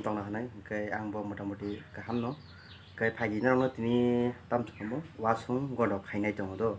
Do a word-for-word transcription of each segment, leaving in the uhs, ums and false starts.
Tongna hwnwi, hwnkhe ang bo motamuti kaham no. Hwnkhe phaidi norokno tini tamsukhumu wasung godok khainai tongo do.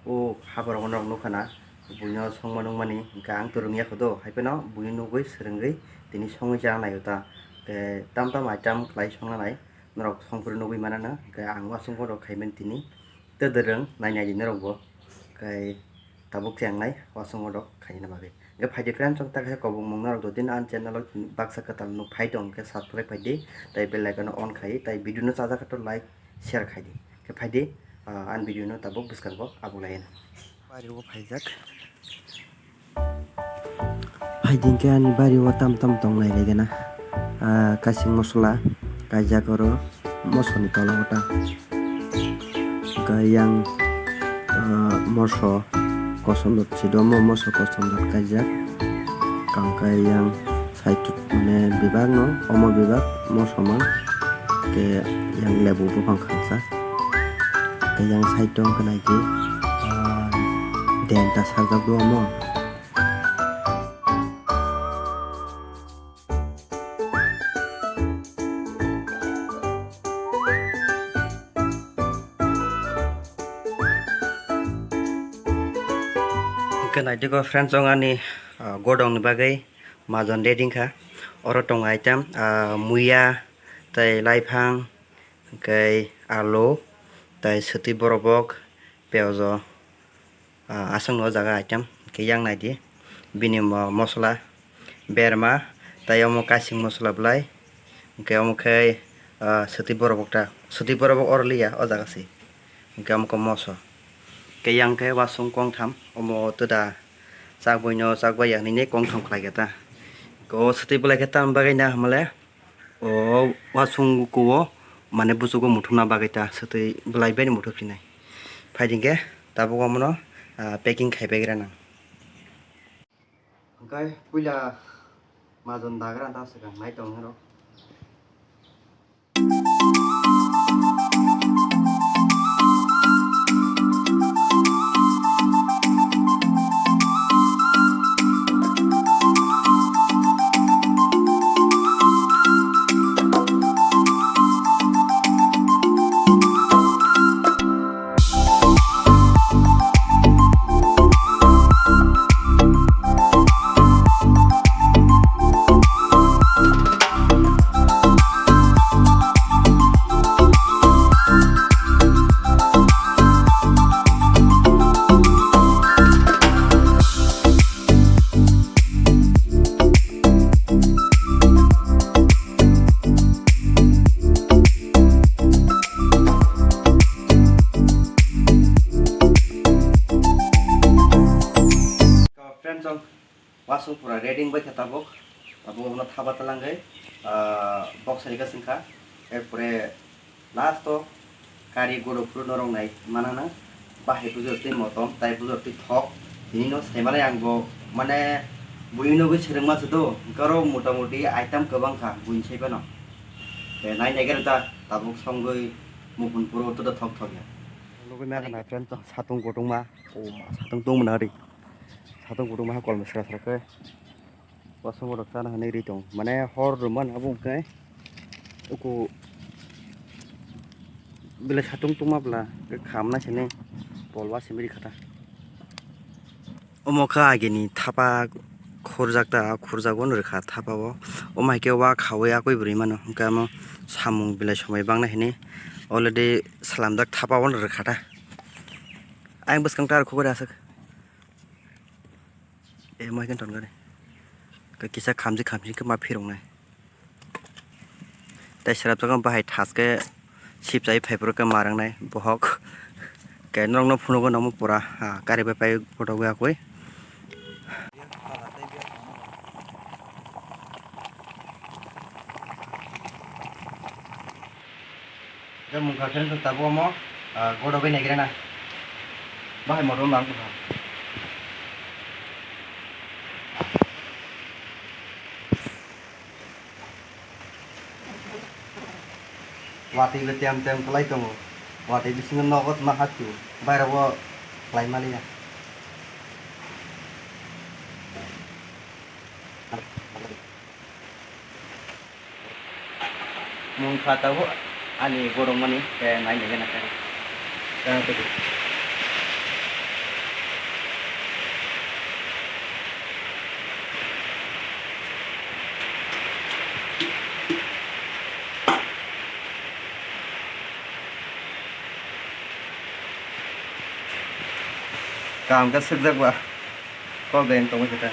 O haborok norok nukha na, buino songma nukmani, hwnkhe ang to rwngya kho do, hai phano buino nugwi swrwngwi tini songwi chana naio ta. Hwnkhe tam tam item khlai songna nai, norok songphuru nugwi mana na, hwnkhe ang wasung godok khaimani tini. Tei dereng nai nai di norok bo kai tabuk khe ang nai wasung order khaina bagwi. Hwnkhe phaidi friends, chwng ta khe kobong mung norok do din ang channel o baksa kwtal nuk phai tong khe subscribe khai di, tei bell icon on khai, tei video no chajak khe to like share khai di. Hwnkhe phaidi, ah, ang video no tabuk bwskango abuk lai. Bari o phaijak. Phaidi hwnkhe ani bari o tam tam tong nai lai gana. Ah, kasing mosola kaijak oro mosoni tola o ta. Hwnkhe yang, ah, moso kosom dot si do, mo moso kosom dot kaijak. Hwnkhe yang side mane bebak no, omo bebak moso man. Hwnkhe yang lebu buphang khangsa. Hwnkhe yang side o hwnkhe nai di, ah, denta sajak do omo. Hwnkhe naitiko friends, wng ani, ah, godong ni bagwi majon ready wngkha. Oro tongo item, ah, muya, tei laiphang, hwnkhe alu, tei swtwi borobok, piyaj o, ah, aswk no o jaga item. Hwnkhe yang nai di, bini mo-, mosola berma, tei omo kasing mosola bwlai, hwnkhe omo khe, ah, swtwi borobok ta, swtwi borobok oro liya, o jaga se, hwnkhe omo khe moso. Hwnkhe yang khe wasung kongtham, omo twda chakbai no chakbai ya hinwi kongtham khlai khe ta. Hwnkhe o swtwi bwlai khe tamni bagwi na hwnmale, o wasung kuo mane buchugo muthupna bagwi ta swtwi bwlai bai muthupsinai. Phaidi hwnkhe tabuk omono, ah, packing khai bai gra nang. Hwnkhe puila majon dagra ta swkang nai tong hwnwi rw. Friends, wasung pura ready wngbai kha tabuk. Tabuk omo thapa talangwi, ah, box hai khe swngkha. Erpore last o kari godo phuru norok nai manana. Bahai bujor twi motom, tai bujor twi thok. Tini no sai manai ang bo, mane, buino gwi swrwngma se do. Hwnkhe oro motamuti item kwbang kha buini sai phano. Tei nai nai khe ta tabuk songwi muphun phuru to thok thok ya. Nugwi ma khana friend, satung kutungma. O ma, satung tungmani ari. Satung kutungma ha kolmo sra sra khe. Wasung borok chana hinwi ri tong. Mane hor rwmani abo hwnkhe uku belai satung tungma bwla khamna sini polwa simi ri kha ta. Omo khe agini thapa khurjak ta, khurjak bo no rwkha thapa o. Omo hai khe wa khaui akui bwrwi mano. Hwnkhe omo samung belai somoi bangna hinwi already salamjak thapa o no rwkha ta. Ayang bwskang ta rw khugui aswk. E, mo hai khe ton gari. Kisa khamjik khamjik khe ma phiroknai. Tei srapjak bahai thas khe sipchai phaiphuru khe ma rwngnai bohok. Khe norokno phunugo nangma pura, ah, kari bai pai photo yakui. Khe mungkha khe tabuk omo, ah, godo bai naigra na. Bahai motom mang tongkha. Watwi le tem tem kwlai tongo. Watwi bisingo nogo tma hapsio. Bairego kwlai maliya. Mungkha tabuk ani borok mani, eh, nai nai gana khe. Kaham khe sukjak ba. Kok bai tongwi khe ta.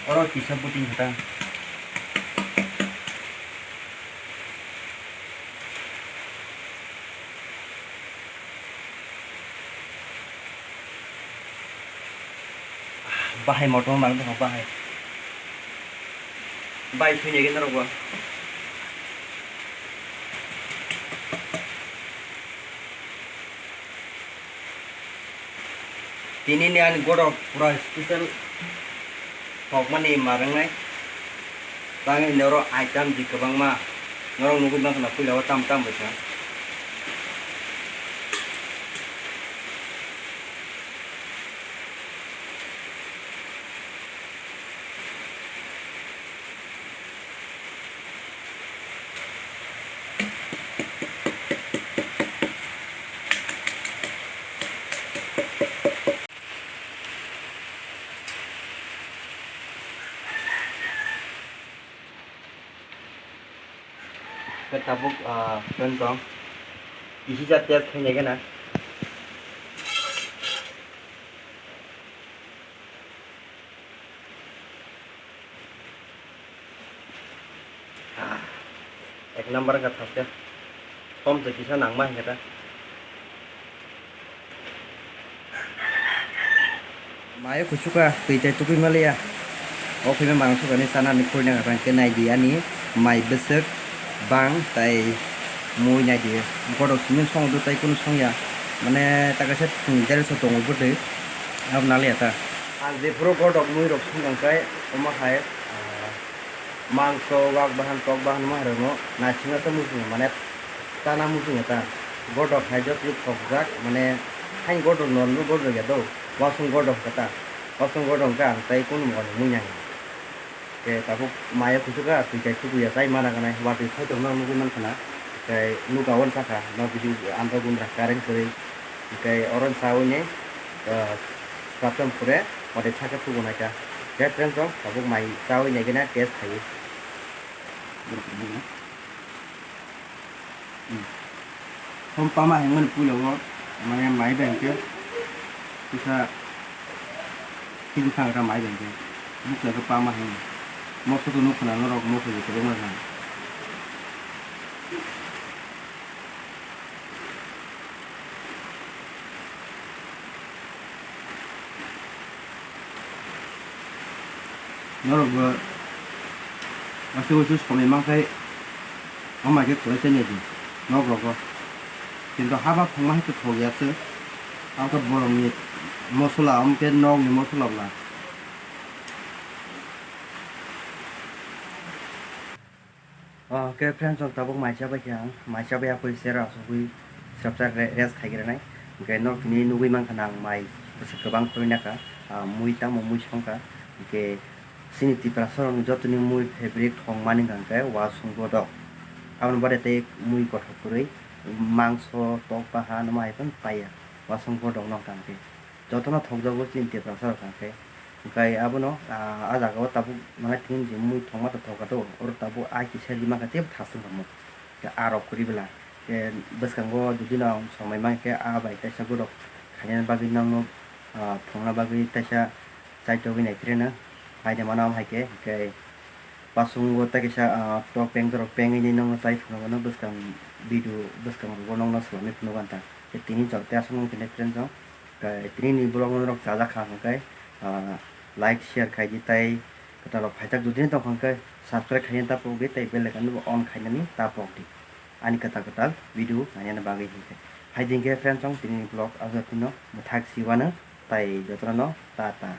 Oro kisa buting khe ta. Bahai motom mang tongkha bahai. Bai thwinai khe norok bo. Tini ni ani godok pura special thokmani ma rwngnai. Tangwi norok item di kwbangma norok nugwi mankha na puila o tam tam bai kha. Khe tabuk, ah, friend tong. Kisi ja test khainai gana. Ah, ek number wngkha thaske. Som se kisa nangma hinkhe ta. Mai kusuka twi tai tubui maliya. O khe mangso kani sana ni khurina khe nai di ani mai bwswk bang tai mui nai di. Bodo simi song do tai kunu song ya. Mane ta kaisa thung der so tongo bwtwi. Abo naliya ta. Ang jephuru godok mui rok song tong khe omo hai, ah, mangso, wak bahan, tok bahan, ma rwngno naisingno tei muchungo, mane tana muchungo ta. Godok hai joto thokjak, mane hain godok no nw godok ya do, wasung godok khe ta. Wasung godok khe ang tei kunu mokol mui nang. Khe tabuk maya kuchuk kha, twi kai tuku ya, chai mana gana, watwi thai tongno nugwi mankha na. Tei nuka wan sakha, nok bisi andro gundra kareng kwrwi. Tei oro chawi ni, ah, Satom pore, ode saka tubu naikha. Khe friends rok, tabuk mai chawi naikhe na test khaio. Hmm. Hom pama hengmani puila o, mane mai bai hwnkhe, kisa, kisa thang mai bai hwnkhe, bukcha khe pama heng. Moso to nuk khna norok moso je kwbangma kha. Norok bo waisa waisa somoi mankhai, omo hai khe kwlai chani di nok rogo. Kintu haba thwngma hai khe thok ya se, abo khe borok ni mosola, omo khe nok ni mosola bla. Oh, khe friends rok tabuk mai chabai khe ang, mai chabai apui sera asugui srapsa re-, rest khai granai. Hwnkhe norok tini nugui mankha na ang mai bwswk kwbang khoroi nakha, ah, mui tamo mui songkha. Hwnkhe chini Tiprasa rokni jotoni mui favorite thwng mani hwnkha khe wasung bodok. Aboni baade tei mui kothok kwrwi, mangso, tok bahan, omo hai phano paiya wasung bodok no hwnkha hwnkhe. Jotono thokjago chini Tiprasa rok hwnkha khe. Hwnkhe abono, ah, ah jaga o tabuk mane tini je mui thwngma tongkha do, oro tabuk a kisa rima khe tebo thasung kha mui. Khe a rok kwrwi bwla. Khe bwskango dudino ang somai mankhe a bai kaisa borok khaina bagwi nangno, ah, phunukna bagwi kaisa chaitogwi nai phireno. Haide mano am hai khe, hwnkhe pasungo tei kaisa, ah, tok peng dorok pengwi nangno chai phunukno bwskang video bwskang rogo nangno swlamwi phunukgo ang ta. Khe tini jor tei aswk nang khe friends rok. Khe tini ni vlog no norok chajak kha hwnkhe, ah, like, share khai di tei kwtal rok phaijak jodi tong kha hwnkhe subscribe khaina ta pok di tei bell icon no on khainani ta pok di. Ani kwtal kwtal video nainani bagwi hwnkhe. Hai di hwnkhe friends rok tini ni vlog ajak phino mwthak siwano tai jotono ta ta.